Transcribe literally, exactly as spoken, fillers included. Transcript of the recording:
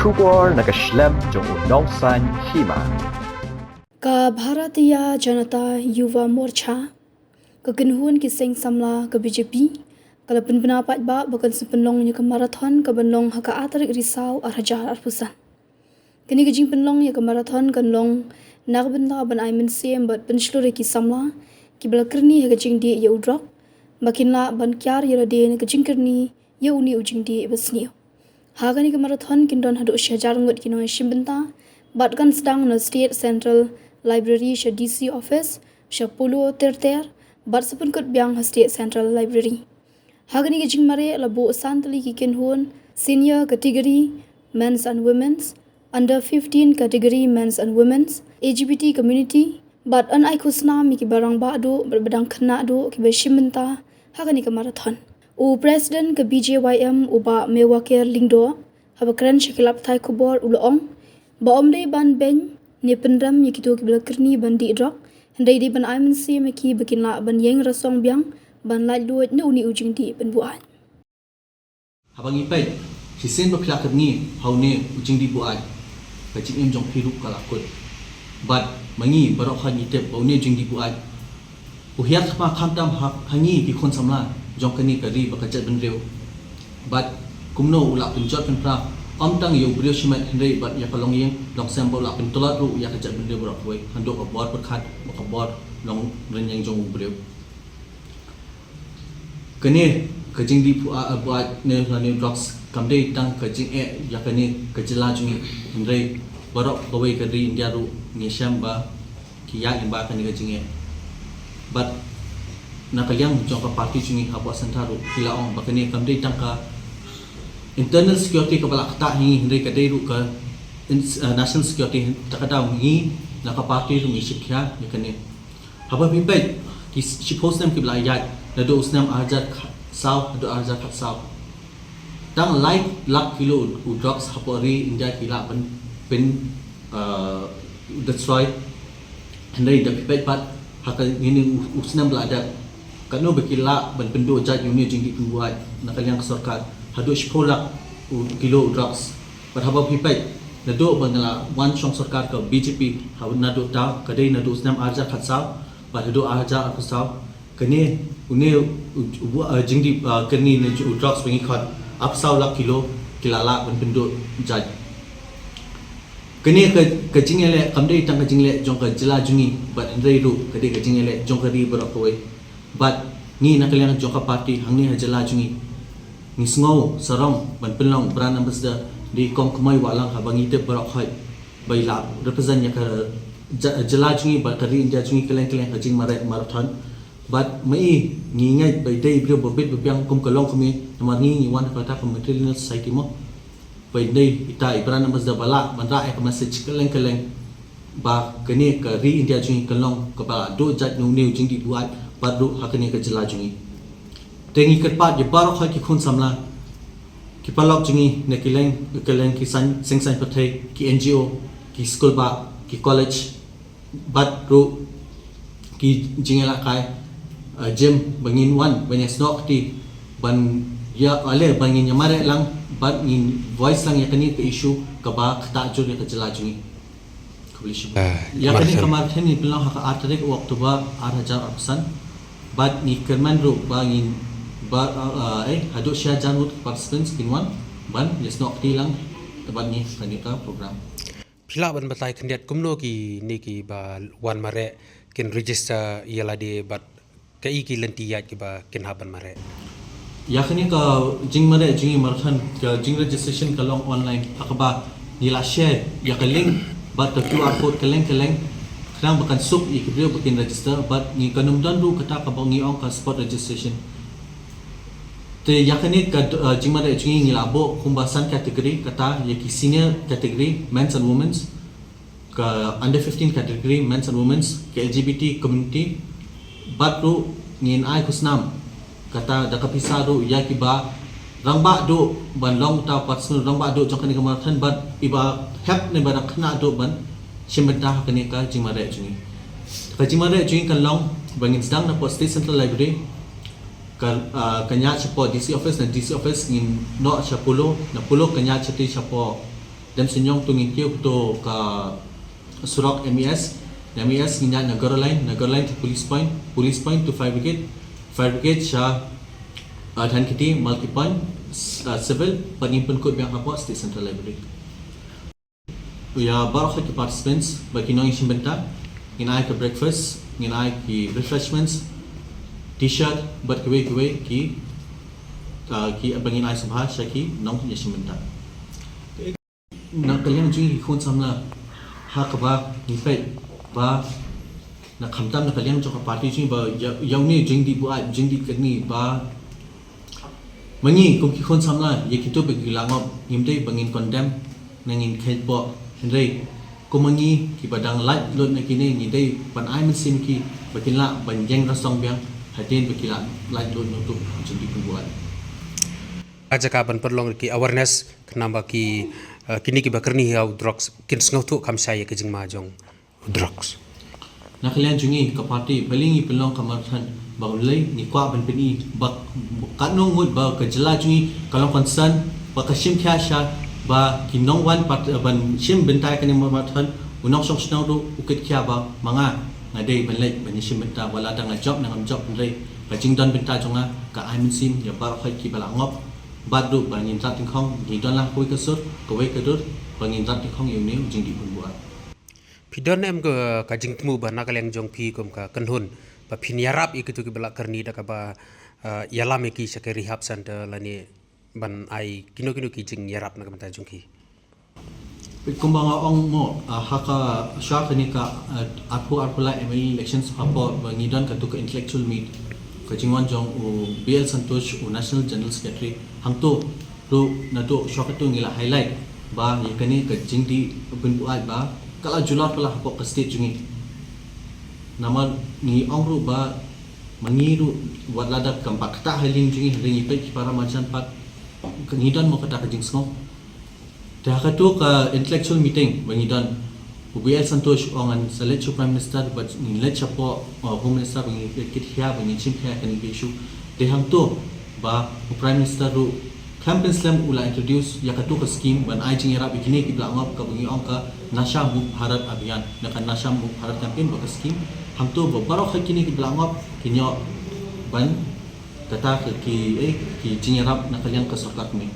Khubor na ka shlem jong u Nongsaiñ Hima. Ka Bharatiya Janata Yuva Morcha, ka kynhun ki seng samla ka B J P, ka la pynbna paidbah ba kan sa pynlong ïa ka marathon ka ban long ha ka ar tarik Risaw ar hajar arphew san. Kane ka jingpynlong ïa ka marathon kan long na ka bynta ban ai mynsiem bad pynshlur ïa ki samla kiba la kyrni ha ka jingdih ïa u drok, ba kin lah ban kiar ïa lade na ka jingkyrni ïa une u jingdih basniew. Ha kane ka marathon kin don haduh shi hajar ngut ki nongshim bynta, bad kan sdang na State Central Library sha D C office, sha Polo ter ter, bad sa pynkut biang ha State Central Library. Ha kane ka jingmareh la buh san tylli ki kynhun, senior category, men's and women's, under fifteen category, men's and women's, L G B T community, bad yn ai khusnam ïa kiba rangbah duh bad ba dang khynnah duh kiba shim bynta ha kane ka marathon. U President ka B J Y M, u Bah Mewaker Lyngdoh, haba kren sha ki lad pathai khubor u la ong ba ym dei ban beiñ ne pynrem ïa kito kiba la kyrni ban dih drok, hynrei dei ban ai mynsiem ïa ki ba kin lah ban ïeng rasong biang ban laitluid na une u jingdih pynbuaid. Haba ngi peit, shisien ba phi la kyrni ha une u jingdih buaid, ka jingim jong phi ruh ka la kut. Bad ma ngi baroh kawei ngi tip ba une u jingdih buaid u hiar thma khamtam ha, ha ngi ki khun samla jong kane ka ri bad ka jaitbynriew. Bad kumno u la pynjot pynpra ym tang ïa u briew shimet hynrei bad ïa ka longïing longsem, bad u la pyntlot ruh ïa ka jaitbynriew baroh kawei, haduh ka bor pyrkhat bad ka bor long rynïeng jong u briew. Kane ka jingdih phu-, ah, buaid ne lane drugs kam dei tang ka jingeh ïa kane ka jylla jong ngi, hynrei baroh kawei ka ri India ruh ngi shem ba ki ïaid lyngba kane ka jingeh. Bad na ka liang jong ka party jong ngi hapoh centre ruh ki la ong ba kane kam dei tang ka internal security kaba la ktah ha ngi, hynrei ka dei ruh ka ins-, ah, national security. Te ka daw ngi na ka party ruh ngi shim khia ïa kane. Haba phi peit ki shiphew snem kiba la ïaid naduh u snem ar hajar khatsaw haduh ar hajar khatsaw, tang lai lak kilo u drugs hapoh ri India ki lah ban pyn, uh, destroy. Hynrei da phi peit pat ha kane u, u snem ba la dep, katno ba ki lah ban pynduh jait ïa une u jingdih pynbuaid na ka liang ka sorkar, haduh shiphew lak u kilo u drugs. Bad haba phi peit naduh ba ngi la wan shong sorkar ka B J P, haba naduh ta ka dei naduh u snem ar hajar khatsaw bad haduh ar hajar arphew saw, kane une u, u, uh, jingdih, uh, kane ne u drugs ba ngi khot arphew saw lak kilo ki la lah ban pynduh jait. Kane ka, ka jingïaleh kam dei tang ka jingleh jong ka jylla jong ngi, bad hynrei ruh ka dei ka jingïaleh jong ka ri baroh kawei. Bad ngi na ka liang jong ka party hangne ha jylla jong ngi, ngi sngew sarong ban pynlong brand ambassador da i Kong Kmoi Wahlang, haba ngi tip baroh khoit ba i la represent ïa ka jy-, jylla jong ngi bad ka ri India jong ngi kylleng kylleng ha ka jingmareh marathon. Bad ma i ngi ngeit ba i dei i briew ba bit ba biang kum ka longkmie, namar ngi ngi wan ha kata ka matrilineal society mo. Ba i dei ita i brand ambassador ba lah ban rah ïa ka message kylleng kylleng ba kane ka ri India jong ngi kan long kaba la duh jait na une u jingdih buaid bad ruh ha kane ka jylla jong ngi. Te ngi kyrpad ïa baroh khoit ki khun samla, ki paralok jong ngi na kylleng kylleng ki saiñ, seng saiñ pyrthei, ki N G O, ki skul bah, ki college, bad ruh ki jingïalehkai, uh, gym, ba ngin wan ban ïasnoh kti, ban ïa, ale, ba ngin ïamareh lang bad ngin voice lang ïa kane ka issue kaba ktah jur ïa ka jylla jong ngi. Khublei shibun. Ah, ïa kane ka marathon. Ka marathon ngin pynlong ha ka ar tarik u October ar hajar arphew san. Bad ngi kyrmen ruh ba ngin ba, uh, uh, eh, haduh shi hajar ngut participants kin wan ban ïasnoh kti lang bad ngi ha kane ka program. Phi lah ban batai khyndiat kumno kine kiba wan mareh kin register ïa lade bad kaei ki lynti ïaid kiba kin hap ban mareh? Ïa kane ka jingmareh jong ngi marathon, ka jingregistration ka long online, ha kaba ngi la share ïa ka link bad ka Q R code kylleng kylleng, khnang ba kan suk ïa ki briew ba kin register, bad ngi kan ym don ruh kata kaba ngi ong ka spot registration. Te ïa kane ka, uh, jingmareh jong ngi ngi la buh kumba san category, kata ïa ki senior category, men's and women's, ka under fifteen category, men's and women's, ka L G B T community, bad ruh ngin ai khusnam kata da ka pisa ruh ïa kiba rangbah duh ban long uta u participant rangbah duh jong kane ka marathon, bad iba hep ne ba dang khynnah duh ban shim bynta ha kane ka jingmareh jong ngi. Ka jingmareh jong ngi kan long ba ngin sdang napoh State Central Library, ka, ah, kan ïaid shapoh D C office, na D C office ngin noh sha Polo, na Polo kan ïaid shatei shapoh Dem Senyong to ngin kiew to ka surok M E S, M E S ngin ïaid na Garo Line, na Garo Line to Police Point, Police Point to Fire Brigade, Fire Brigade sha uh, Dhankheti, Malki Point, uh, Civil, bad ngin pynkut biang hapoh State Central Library. Ïa baroh ki participants ba ki nongïashim bynta ngin ai ka breakfast, ngin ai ki refreshments, t-shirt bad kiwei kiwei ki uh, ki ba ngin ai sngewbha sha ki nongïashim bynta. Na ka liang jong ki khun samla ha kaba ngi peit ba na khamtam na ka liang jong ka party jong ba ïa ïa une jingdih buaid, jingdih kyrni ba ma ngi kum ki khun samla ïa kito ba ki la ngop ngim dei ba ngin condemn ne ngin kheit bok. Hynrei kum ma ngi kiba dang lait lut na kine ngi dei ban ai mynsiem ki ba kin lah ban ïeng rasong biang hadien ba ki la lait lut na uto u jingdih pynbuaid. Ka jaka ban pynlong ki awareness khnang ba ki uh, kine kiba kyrni ïa u drugs kin sngewthuh kham shai ïa ka jingma jong u drugs. Na ka liang jong ngi ka party balei ngi pynlong ka marathon ba u lei ngi kwah ban pyni ba katno ngut ba ka jylla jong ngi ka long concern ba ka shim khia sha ba ki nongwan pat ban shim bynta kane marathon u nongshong shnong ruh u kit khia ba ma nga nga dei ban leit ban ïashim bynta wat la dang nga jop ne ngam jop hynrei ka jingdon bynta jong nga ka ai mynsiem ïa baroh hi kiba la ngop bad ruh ba ngin rat tyngkhong ngi don lang kawei ka sur kawei ka dur ba ngin rat tyngkhong ïa une u jingdih pynbuaid. Phi don em ka, ka jingthmu ba na ka liang jong phi kum ka kynhun ba phin ïarap ïa kito kiba la kyrni da kaba uh, ïalam ïa ki sha ka rehab center lane ban ai kino kino ki jingïarap na ka bynta jong ki. Kumba nga ong mo uh, ha ka sha kane ka uh, arphew arphew lai M L A elections hapoh ba ngi don katu ka intellectual meet ka jingwan jong u B L Santosh u National General Secretary hangto ruh nato sha katu ngi la highlight ba ïa kane ka jingdih pynbuaid ba ka la jular ka la hapoh ka state jong ngi. Namar ngi ong ruh ba ma ngi ruh wat la da kam pat kata ha ïing jong ngi hynrei ngi peit ki para marjan pat ngi don mo kata ka jingsngew. Te ha katu ka intellectual meeting ba ngi don u B L Santosh u ong ngan sa leit sha u Prime Minister bad ngin leit shapoh uh, Home Minister ba ngin kit khia ba ngin shim khia kane ka issue. Te hangto ba u Prime Minister ruh khlem pynslem u la introduce ïa katu ka scheme ban ai jingïarap ïa kine kiba la ngop kaba ngi ong ka Nasha Mukt Bharat Abhiyan ne ka Nasha Mukt Bharat Campaign ba ka scheme hangto ba baroh hi kine kiba la ngop kin ïoh ban kata ka ki eh ki jingïarap na ka liang ka sorkar kmie.